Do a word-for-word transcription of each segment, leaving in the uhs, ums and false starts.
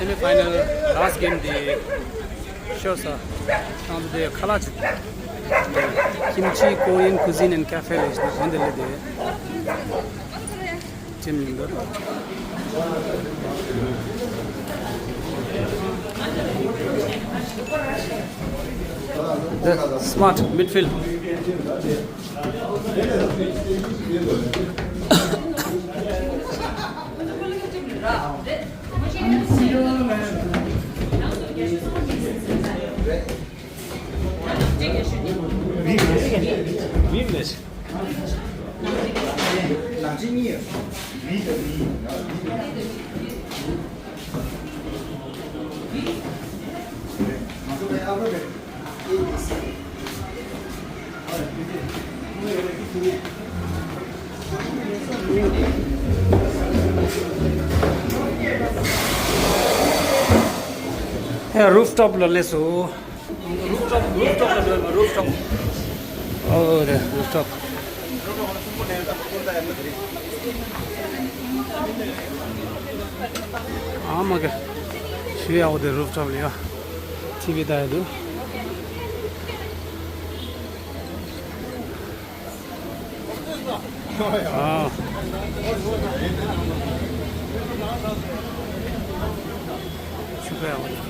Semi final last game དེ་ཤོར་ས། ང་ཚོ་དེ་ཁ་ལག་ཅིག Kimchi Korean Cuisine and Cafe ལས་ནས་གོན་དེ་ལས་དེ། ཅིམ་མི་འདུག The smart midfield. ཧེ། རུཕ་ཊོབ་ལ་སླེབས་སོང་། རུཕ་ཊོབ། རུཕ་ཊོབ་ལ་སླེབས། རུཕ་ཊོབ། ཨོ་རེད། རུཕ་ཊོབ། ཨ་མ་ག་ཞུ་ཡག་པོ་དེ་རུཕ་ཊོབ་ལ་ཡ། ཊི་ཝི་ལྟ་ཡ་འདུག་ཨ། ཆུ་ཁ་ཡག་པོ་དེ།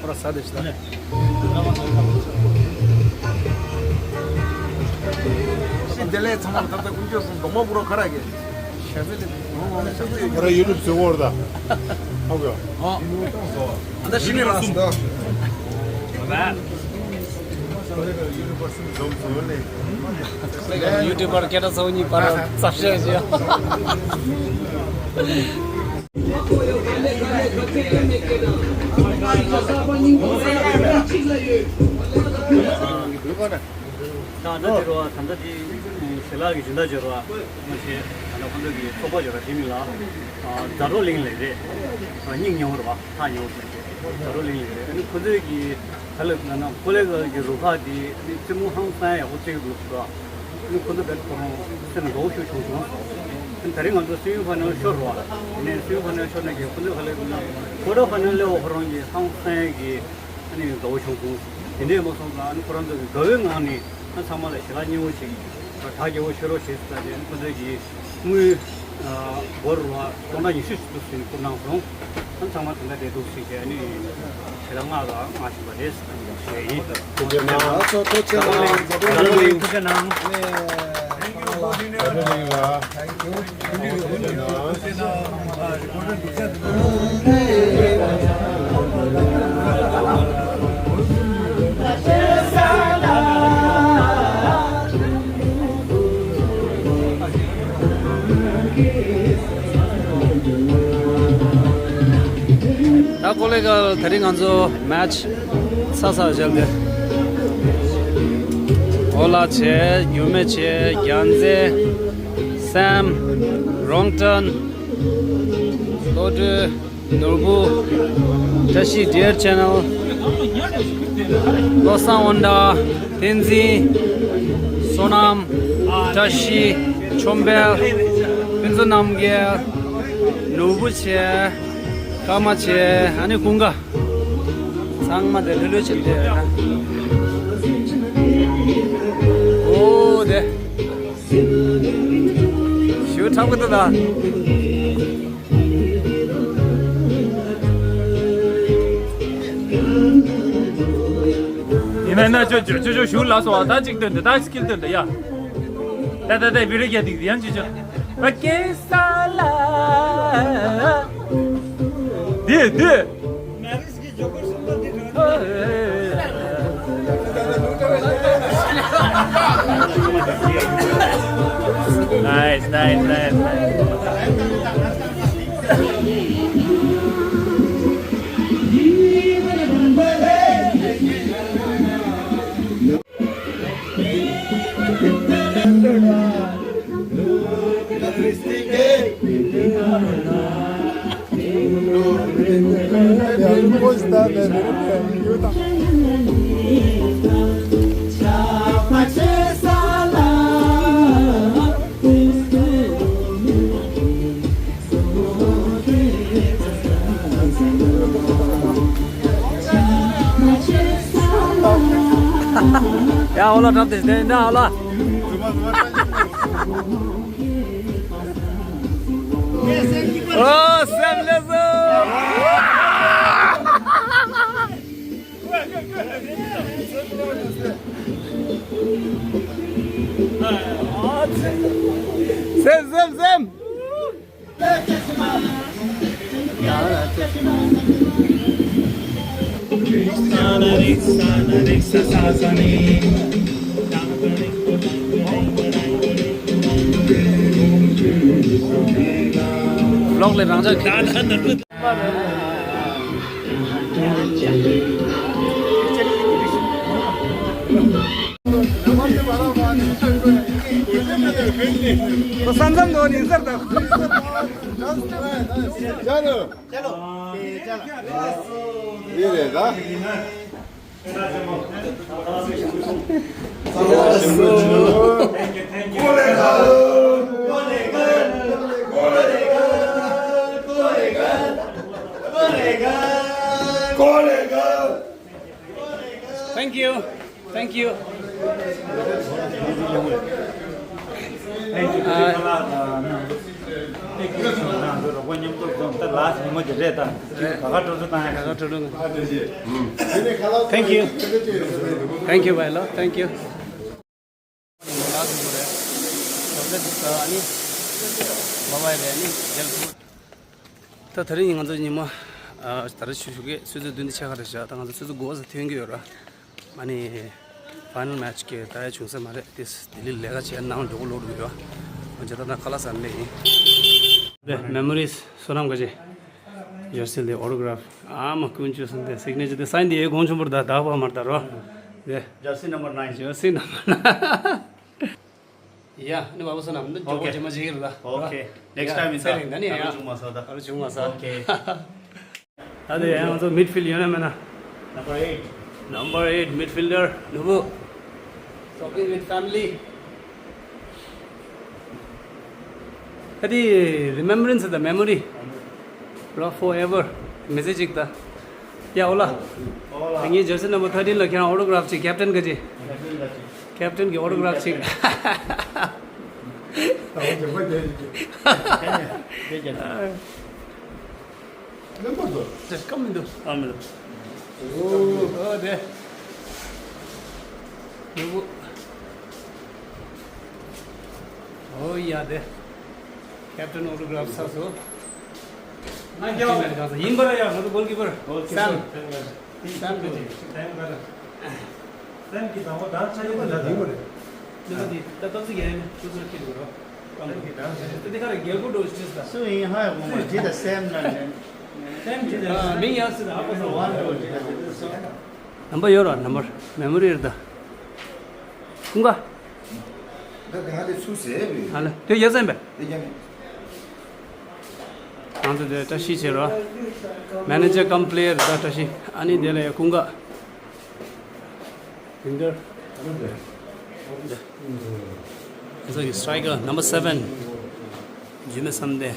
ཁོ་ར་ས་དེ་ཤི་ད། ཤི་དེ་ལས་ཚང་མ་ད་ལྟ་ཀུན་སྤྱོད་སོང་། གདོང་མ་བུ་རོ་ཁ་ར་གི་ཤ་ཚེ་དེ་ཁོ་ར་ཡུ་ཊུབ་བཟོ་བོར་ད། ཧོ་གི། ཨ་ད་ཤི་ནི་ར་སོང་། ཡུ་ཊུབ་པར་སྐད་གྲགས་ཚ་བོ་གཉིས་བར་ཚབ་ཤེས་བྱས། ད་ལྟ་དེ་རུ་ད་ལྟ་དེ་ཞལ་ལག་གི་སྦྱིན་བདག་བྱོས་ར་མ་ཤེས། ད་ལྟ་ཁོ་ཚོ་གི་ཚོགས་པ་བྱོས་ར་དེ་མིང་ལ་རྫ་རོ་གླིང་ལས་རེད། སྙིང་ཉེ་བོ་ར་བ་ཐག་ཉེ་བོ་ཟེར་གི་རྫ་རོ་གླིང་ལས་རེད། ཨ་ནི་ཁོ་ཚོའི་གི་ཧ་ལས་ན་ན་ཀོ་ལེ་གལ་གྱི་རུ་ཁག་འདི་ནི་རྩེད་མོ་ཧང་སང་ཡག་པོ་རྩེ་གི་འདུག་ཟེར། ནི་ཁོ་ཚོ་བེད་ཁོ་རང་སེམས་དགའ་བོ་ཞིག་བྱུང་སོང་། ནི་ད་རིང་ང་ཚོ་སེ་མི་ཕ་ནལ་ཤོར་བ་ནས་སེ་མི་ཕ་ནལ་ཤོར་ནས་ཀྱི་ཁོ་ཚོ་ཧ་ལས་ན་ཀོ་ཊར་ཕ་ནལ་སླེབས་པ་ཁོ་རང་གི་ཧང་སང་གི་ནི་དགའ་བོ་བྱུང་སོང་། དེ་འདྲས་མ་སོང་ཙང་ནི་ཁོ་རང་ཚོ་གི་དགའ་བོའི་ངང་ནས་ན་ཚང་མ་ལ་ཞལ་ལག་སྙིང་པོ་ཞིག་གྲ་རྒྱས་པོ་ཤོད་རོགས་བྱེད་ཟེར་ནས་ཁོ་ཚོ་གི་དངུལ་སྒོར་བ་སྟོང་ཕྲག་ཉི་ཤུ་ཞིག་ཏུ་ཟིན་བསྐུར་གནང་སོང་། ཨ་ཚང་མ་དེ་འདྲ་བསྡད་འདུག་ཟེར་གྱི་ཨ་ནི་ཞེ་དྲག་སྔགས་དང་སྔགས་བཞིན་པ་རེད་ཟེར་ཞུ་ཡ་ཡིན། ཐུགས་རྗེ་གནང་། ཐུགས་རྗེ་གནང་། ཐུགས་རྗེ་གནང་། ད་ཀོ་ལེ་གལ་དེ་རིང་ང་ཚོ་མེ་ཆི་ཚ་ཚ་བཞག་སྟེ། ཨོ་ལགས་བྱས། འགྱུར་མེད་བྱས། རྒྱལ་མཚན། སེམ། རོང་སྤྲུལ། བློ་གྲོས། ནོར་བུ། བཀྲ་ཤིས་ཌི་ཡར་ཆེ་ནལ། བློ་བཟང་དབང་གྲགས། བསྟན་འཛིན། བསོད་ནམས། བཀྲ་ཤིས། ཆོམ་དཔལ། ཕུན་ཚོགས་རྣམ་རྒྱལ། ནོར་བུ་བྱས། ཀརྨ་བྱས། ཨ་ནི་ཀུན་དགའ། ཚང་མ་དེ་ལྷོད་ལྷོད་བྱས་བསྡད་ཡོད་ན། ཨོ་དེ། ཞུ་ཁྲབ་གི་འདུག་ད། ཡིན་ན་ན་ཅོ་ཅོ་ཅོ་ཅོ་ཞུ་ལ་སོ་ད་ཅིག་སྟོན་ཏེ་ད་སྐིལ་སྟོན་ཏེ་ཡ། ད་ད་ད་བི་རི་རྒྱ་དིག་ཡང་ཅི་ཅོ། བ་ཀེ་ས་ལ། དེ་དེ། Nice, nice, nice, nice. ཡ་ཨོ་ལ་འགྲམ་དེ་བསྡད་ཡིན་ན་ཨོ་ལ། ཨོ་སེམས་ལེ་སོ། སེམས་སེམས་སེམས། ལོག་ལས་རང་ཅག་གི། ཁོ་ས་མཚམས་ནང་ནས་ཟེར་དང་། ཡིན་རེད་ད། Thank you. Thank you. Thank you. Thank you. Thank you, Bailo. Thank you. ད་དེ་རིང་ང་ཚོ་ཉི་མ་ཨ་ད་རེས་ཞུ་ཞུ་གི་ཆུ་ཚོད་བདུན་དང་ཕྱེད་ཀ་རེད་ཤག་ད་ང་ཚོ་ཆུ་ཚོད་དགུ་པ་ཙམ་ཐོན་གྱི་ཡོད་ར། ཨ་ནི་ཕའི་ནལ་མེ་ཆི་གི་ད་ཡ་བྱུང་ས་མ་རེད། དེ་ལྡི་ལི་ལས་ཀ་བྱས་ནང་འགྲོ་གི་ལོག་འགྲོ་གི་ཡོད། ང་ཚོ་ད་ན་ཁ་ལག་ཟ་ནས་ཡིན། དེ་མེ་མོ་རིས་བསོད་ནམས་དགའ་ཆེ། ཇར་སི་དེ་ཨོ་ཊོ་གྷ་རབ་ཨ་མ་ཀུན་སྤྱོད་སོང་དེ་སིག་ནེ་ཅར་དེ་སའིན་དེ་ཡའི་གོང་ཆུང་པོར་ད་དག་པ་མར་ད་རོ། དེ་ཇར་སི་ནམ་བར་ནའིན། ཇར་སི་ནམ་བར་ནའིན། ཡ་ནི་བ་བོ་སོ་ནམ་འདི་ཇོ་བོ་ཇེ་མ་ཇེ་གི་ར། ཨོ་ཁེ། ནེགསི་ཊའིམ་ཡིན་ས་རིང་ད་ནི་ཡ་ཨ་རུ་བྱུང་མ་སོང་ད། ཨ་རུ་བྱུང་མ་སོང་། ཨོ་ཁེ། ད་དེ་ཡང་ང་ཚོ་མིཌ་ཕིལ་ཡོད་ན་མེད་ན། Number eight. Number eight midfielder ནུ་བུ། Talking with family. ད་དེ་རི་མེམ་བ་རེན་སི་དང་མེ་མོ་རི་ར་ཕོར་ཨེ་ཝར་མེ་སེ་ཇི་ཅིག་ད། ཡ་ཨོ་ལ། ཨོ་ལ། ད་ངའི་ཇར་སི་ནམ་བར་ཐར་ཊིན་ལ་ཁྱེད་རང་ཨོ་ཊོ་གྷ་རབ་ཅིག་ཀེབ་ཊན་ག་ཅི། ཀེབ་ཊན་ག་ཅི། ཀེབ་ཊན་གི་ཨོ་ཊོ་གྷ་རབ་ཅིག་ཨོ་ཇེ་མ་ཇེ་ཇེ། ལེན་པོ་འདུག་ཅེས་ཀ་མི་འདུག་ཨ་མི་འདུག་ཨོ་དེ། ནུ་བུ། ཨོ་ཡ་དེ། ཀེབ་ཊན་ཨོ་ཊོ་གྷ་རབ་ཚར་སོང་། ང་རྒྱལ་བ་མེད། ཡིན་པར་ཡ་ང་ཚོ་གོལ་ཀི་པར་སམ། སམ་གི་ཅིག་སམ་ག་ར། སམ་གི་དང་པོ་དང་ཆ་ཡོད་པ་ལ་དང་པོ་རེད། ནུ་བུ་དེ་ད་སྟོབས་ཚིག་ཡ་ཡིན་ན་ཁྱོད་ཚོར་ཁྱེད་འགྲོ་རོགས། ད་དེ་ག་རེ་རྒྱལ་པོ་འགྲོ་ཤེས་ད། སུ་ཡིན་ཧ་ཡ་གོང་མ་ཇི་ད་སེམས་ན་ནས། སེམས་ཇི་ད་མིང་ཡག་སི་ད་ཧ་གོ་སོང་། ཝན་འགྲོ་ཇི་ད་དེ་ཚོ་སོང་། ནམ་བར་ཡོད་ར་ནམ་བར་མེ་མོ་རི་རེད་ད། ཀུན་དགའ། ད་ག་ཧ་དེ་ཚུགས་ཟེར་བས། ཧ་ལ་དེ་ཡ་སེམས་པས། དེ་ཀྱང་། ང་ཚོ་དེ་བཀྲ་ཤིས་བྱེད་རོགས། མེ་ནེ་ཇར་ཀམ་པི་ལེ་ཡར་ད་བཀྲ་ཤིས། ཨ་ནི་དེ་ལ་ཡ་ཀུན་དགའ། ཝིང་གར། ང་ཚོ་གི་སི་ཊ་རའི་ཀར་ནམ་བར་སེ་བེན། ཇི་མེ་སམ་དེ།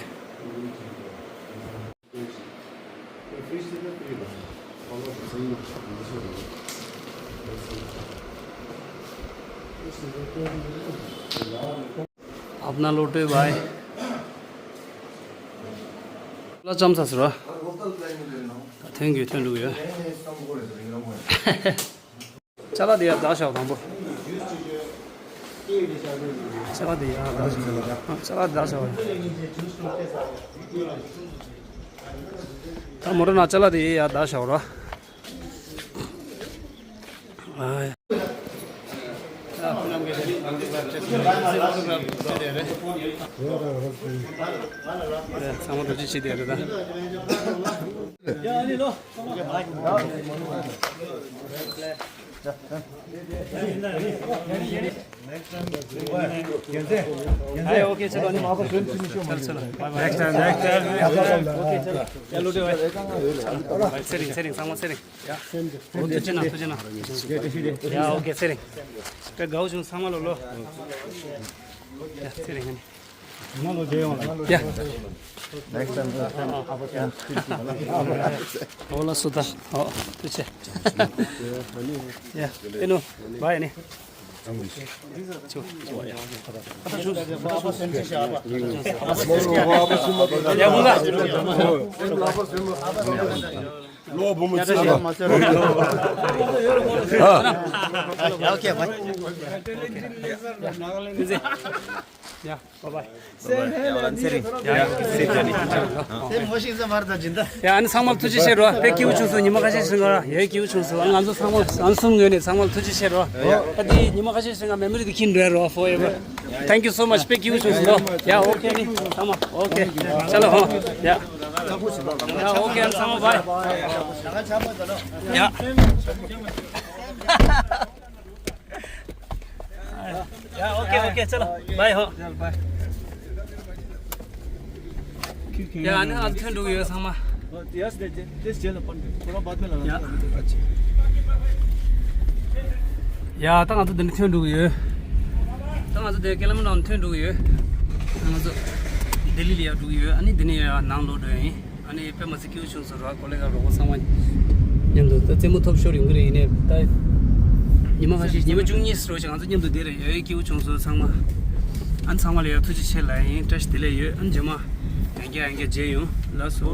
अपना लोटे भाई। ལ་ཙམ་ས་སུ་ར། ཐོན་དགོས་ཐོན་འགྲོ་གི་ཡོད། ཅ་ལག་དེ་ཡར་བདག་བཞག་དང་པོ། ཅ་ལག་དེ་ཡར་བདག་བཞག་ཅ་ལག་བདག་བཞག་ད་མོ་ཊ་ནང་ཅ་ལག་དེ་ཡར་བདག་བཞག་རོགས། ཨ་ཡ། ཚང་མ་ཐུགས་རྗེ་ཆེ་དེ་རེད་ད། Next time, next time. ཚེ་རིང་ཚེ་རིང་ཚང་མ་ཚེ་རིང་། ཐུགས་རྗེ་གནང་ཐུགས་རྗེ་གནང་། ཡ་ཨོ་ཁེ་ཚེ་རིང་། དཔེ་དགའ་བོ་བྱུང་ཚང་མ་ལོ་ལོ། ཡ་ཚེ་རིང་ཨ་ནི། ཡ། ནེགསི་ཊའིམ། འོ་ལགས་སོ། ད་འོ་ཐུགས་རྗེ་ཆེ། ཡ། ཨེ་ནོ་བ་ཡ་ནི། ཡ། ཨོ་ཁེ། བའི། ཡ། བའི་བའི། ཡ། ཡ། ཨ་ནི་ཚང་མ་ཐུགས་རྗེ་ཆེ་རོ། དཔེ་སྐྱིད་པོ་བྱུང་སོང་། ཉི་མ་ཁ་ཤས་ཤིག་ང་ཡ་སྐྱིད་པོ་བྱུང་སོང་། ང་ཚོ་ཚང་མ་ང་གསུམ་ངོས་ནས་ཚང་མ་ཐུགས་རྗེ་ཆེ་རོ། ད་དེ་ཉི་མ་ཁ་ཤས་ཤིག་ང་མེ་མོ་རི་དེ་ཁྱེར་འགྲོ་ཡ་རོ། ཧྥོར་ཨེ་ཝར། Thank you so much. དཔེ་སྐྱིད་པོ་བྱུང་སོང་ལོ། ཡ། ཨོ་ཁེ། ནི་ཚང་མ་ཨོ་ཁེ། ཅ་ལོ་ཧོ། ཡ། ཡ། ཨོ་ཁེ། ཨ་ནི་ཚང་མ་བའི། ཡ། ཡ། ཨོ་ཁེ། ཨོ་ཁེ། ཅ་ལོ། བའི་ཧོ། ཡ། ཨ་ནི་ང་ཚོ་ཐོན་འགྲོ་གི་ཡོད་ཚང་མ། ཡ། ཡ། ད་ང་ཚོ་དེ་ཀེ་ལམ་ནང་ཐོན་འགྲོ་གི་ཡོད། ད་ང་ཚོ་དེ་ཀེ་ལམ་ནང་ཐོན་འགྲོ་གི་ཡོད། ང་ཚོ་ལྡི་ལི་ལ་ཡར་འགྲོ་གི་ཡོད། ཨ་ནི་འདི་ནས་ཡར་ནང་ལོག་འགྲོ་ཡིན། ཨ་ནི་དཔེ་མ་སྲིད་སྐྱིད་པོ་བྱུང་སོང་ར། ཀོ་ལེ་ག་རོགས་པ་ཚང་མ་མཉམ་དུ། ད་རྩེད་མོ་ཐོབ་ཤོར་ཡོང་གི་རེད། ཡིན་ནའི་ད་ཉི་མ་ཁ་ཤས། ཉི་མ་བཅུ་གཉིས་རོགས་ཞིག་ང་ཚོ་མཉམ་དུ་བསྡད་རེད། ཡ། ཡ། སྐྱིད་པོ་བྱུང་སོང་ཚང་མ། ཨ་ནི་ཚང་མ་ལ་ཡ་ཐུགས་རྗེ་ཆེ་ལབ་ཡིན། བཀྲ་ཤིས་བདེ་ལེགས་ཡོད། ཨ་ནི་རྗེས་མ་ཡང་བསྐྱར་ཡང་བསྐྱར་མཇལ་ཡོང་། ལགས་སོ།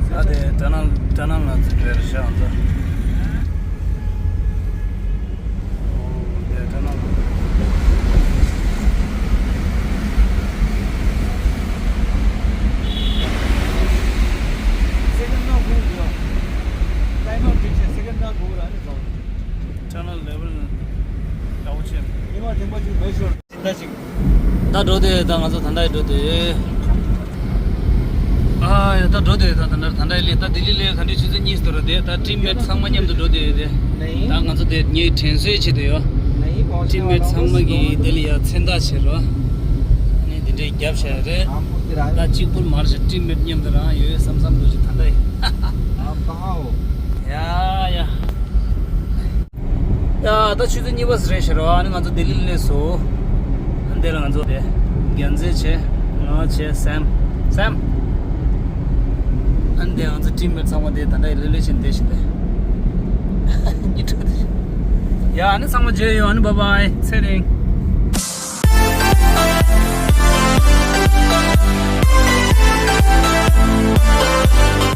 ཨ་དེ་ཊ་ནལ་ཊ་ནལ་ནང་ཚུད་འགྲོ་ཡ་རེད་ཤག་ཨ་ད། ཨོ་དེ་ཊ་ནལ། སེ་ཀེན་ཌི་ནང་སྒུག་དགོས། ཊའིམ་ཨའུཊ་བྱས་བྱས་སེ་ཀེན་ཌི་ནང་སྒུག་ར་ནི་བཟང་། ཊ་ནལ་ལེ་ཝལ་ཡག་པོ་བྱས། ཉི་མ་ཐེངས་མ་གཅིག་མེད་ཤོར། ད་འགྲོ་དེ། ད་ང་ཚོ་ད་ལྟ་འགྲོ་དེ། ཨ་ཡ། ད་འགྲོ་དེ། ད་ད་ད་ད་ལྟ་ལས་ད་ལྡི་ལི་ལས་ག་འདྲ་ཆུ་ཚོད་གཉིས་དོར་དེ། ད་ཊིམ་མེཊ་ཚང་མ་མཉམ་དུ་འགྲོ་དེ་དེ། ད་ང་ཚོ་དེ་ངའི་དྲན་གསོའི་ཆེད་དུ་ཡོད། ཊིམ་མེཊ་ཚང་མ་གིས་དེ་ལ་ཡ་མཚན་རྟགས་བྱེད་རོགས། ནས་དེ་འདྲའི་རྒྱབ་བྱ་རེད། ད་གཅིག་པུར་མར་བྱ། ཊིམ་མེཊ་མཉམ་དུ་རང་ཡོད་བསམ་བསམ་འགྲོ་ཆུ་ད་ལྟ་ཡིན། ཡ་ཡ། ཡ། ད་ཆུ་ཚོད་གཉིས་པ་ཙམ་རེད་ཤག་ར། ཨ་ནི་ང་ཚོ་ལྡི་ལི་སླེབས་སོང་། ཨ་འདི་ལ་ང་ཚོ་དེ་རྒྱལ་མཚན་བྱས། ང་བྱས། སེམ། སེམ། ཨ་འདི་ང་ཚོ་ཊིམ་མེཊ་ཚང་མ་དེ་ད་ལྟ་ལྷོད་ལྷོད་བྱས་བསྡད་ཤག་དེ། གཉིད་ཁུག་དེ། ཡ། ཨ་ནི་ཚང་མ་མཇལ་ཡོང་། ཨ་ནི་བའི་བའི། ཚེ་རིང་།